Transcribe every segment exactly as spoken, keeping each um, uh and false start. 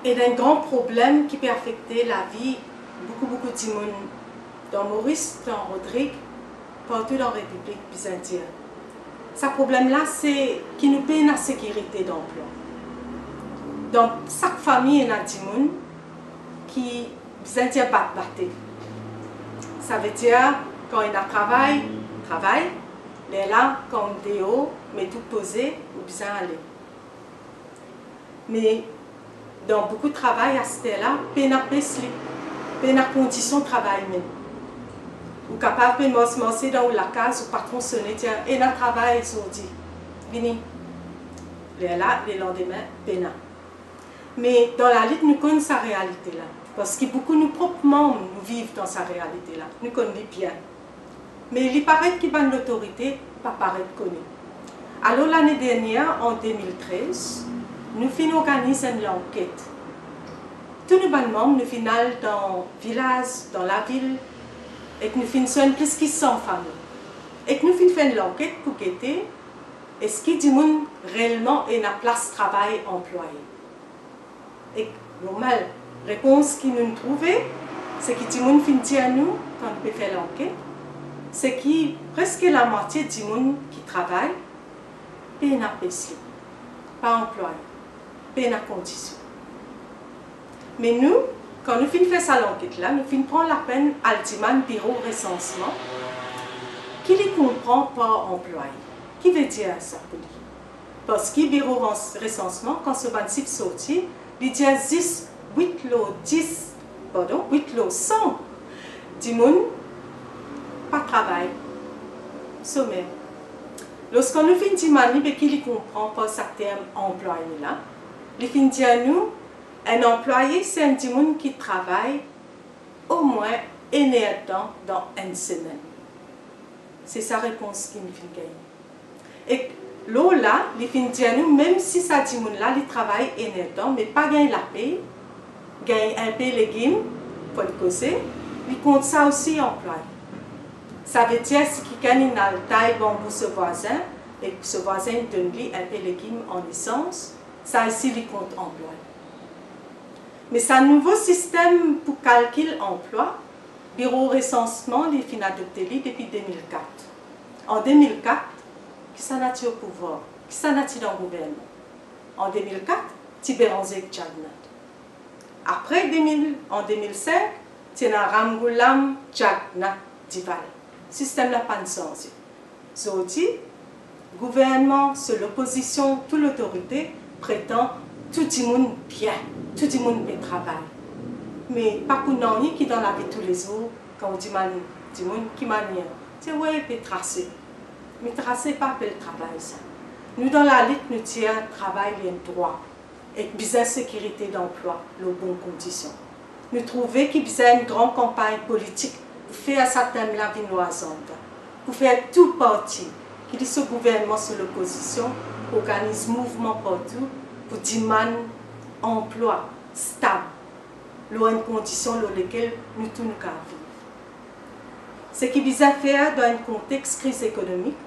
Ena enn gran problem ki pe afekte lavi boukou, boukou dimoun dan Moris, dan Rodrig, partou dan Repiblik, bizin dir. Sa problem la, se ki nou pena sekirite danplwa. Dan sak fami, ena dimoun ki bizin dir bat-bate. Savedir, kan ena travay, travay, lerla, kan ou deor, met ou poze, ou bizin ale. Me dan boukou travay aster la, pena pes li, pena kondision travay mem. Ou kapav pe mars, marse dan ou lakaz, ou patron sone, dir, "Ena travay zordi, vini." Lerla, lelandime, pena. Me dan lalit, nou konn sa realite la, parski boukou nou prop manm, nou viv dan sa realite la, nou konn li bien. Me li paret ki bann lotorite pa paret kone. Alor, lane dernier, an de mil trez, nou finn organiz enn lanket. Tou nou bann manm, nou finn al dan vilaz, dan lavil, ek nou finn sonn plis ki san fami. Ek nou finn fer enn lanket pou gete eski dimoun reelman ena plas travay anplwaye. Ek normal, repons ki nou trouve, se ki dimoun finn dir nou, kan nou pe fer lanket, se ki preske lamwatie dimoun ki travay, pena pes li, pa anplwaye, pena kondision. Me nou, kan nou finn fer sa lanket la, nou finn pran lapenn al dimann Biro Resansman ki li konpran par anplwaye. Ki vedir sa pou li? Parski Biro Rans-, Resansman, kan so bann sif sorti, li dir zis wit lor dis, pardon, wit lor san dimoun pa travay, somer. Lorski nou finn dimann li be ki li konpran par sa term anplwaye la, li finn dir nou, enn anplwaye se enn dimoun ki travay omwin enn ertan dan enn semenn. Se sa repons ki nou finn gagne. Ek lor la, li finn dir nou, mem si sa dimoun la, li travay enn ertan, me pa gagn lapey, gagn inpe legim, pou enn koze, li kont sa osi anplwaye. Savedir, si kikenn inn al tay banbou so vwazin, ek so vwazin inn donn li inpe legim an esans, sa osi li kont anplwaye. Me sa nouvo sistem pou kalkil anplwa, Biro Resansman, li finn adopte li depi de mil kat. An de mil kat, kisannla ti opouvwar? Kisannla ti dan gouvernman? An de mil kat, ti Beranger ek Jagannath. Apre de mil, an de mil sink, ti ena Ramgoolam, Jagannath, Doval. Sistem la pa'nn sanze. Zordi, gouvernman, so lopozision, tou lotorite pretan tou dimoun bien, tou dimoun pe travay. Me pa pou nanye ki dan lavi toulezour, kan ou dimann dimoun ki manier, dir, we, pe trase. Me trase pa apel travay sa. Nou dan lalit, nou dir travay li enn drwa. Ek bizin sekirite danplwa lor bon kondision. Nou trouve ki bizin enn gran kanpagn politik pou fer sa tem la vinn lor azanda, pou fer tou parti, ki li so gouvernman, so lopozision, organiz mouvman partou pou dimann anplwa stab lor enn kondision lor lekel nou tou nou kapav viv. Seki bizin fer dan enn kontex kriz ekonomik,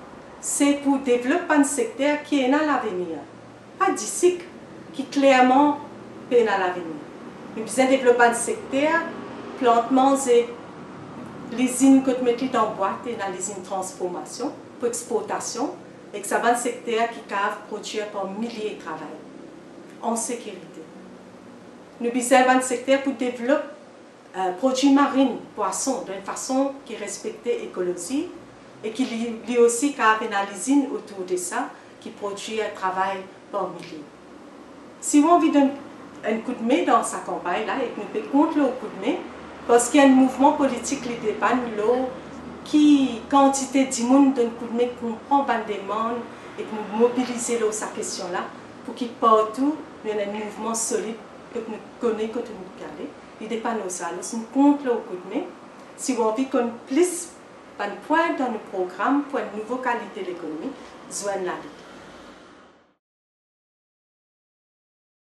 se pou devlop bann sekter ki ena lavenir. Pa disik ki klerman pena lavenir. Nou bizin devlop bann sekter, plant manze, lizinn kot met li dan bwat, ena lizinn transformasion pou exportasion, ek sa bann sekter ki kapav prodwir par milie travay an sekirite. Nou bizin bann sekter pou devlop eh, prodwi marinn, pwason, dan enn fason ki respekte ekolozi e ki li, li osi kapav ena lizinn otour de sa ki prodwi enn travay parmi li. Si ou anvi donn enn koudme dan sa kanpagn la, ek nou pe kont lor koudme, parski enn mouvman politik li depann lor ki kantite dimoun donn koudme konpran bann demann ek nou mobilize lor sa kestion la, pou ki partou nou ena enn mouvman solid kot nou kone kot nou pe ale. Li depann lor sa. Alor, si nou kont lor koudme, si ou anvi konn plis bann pwin dan nou program pou enn nouvo kalite lekonomi, zwenn Lalit.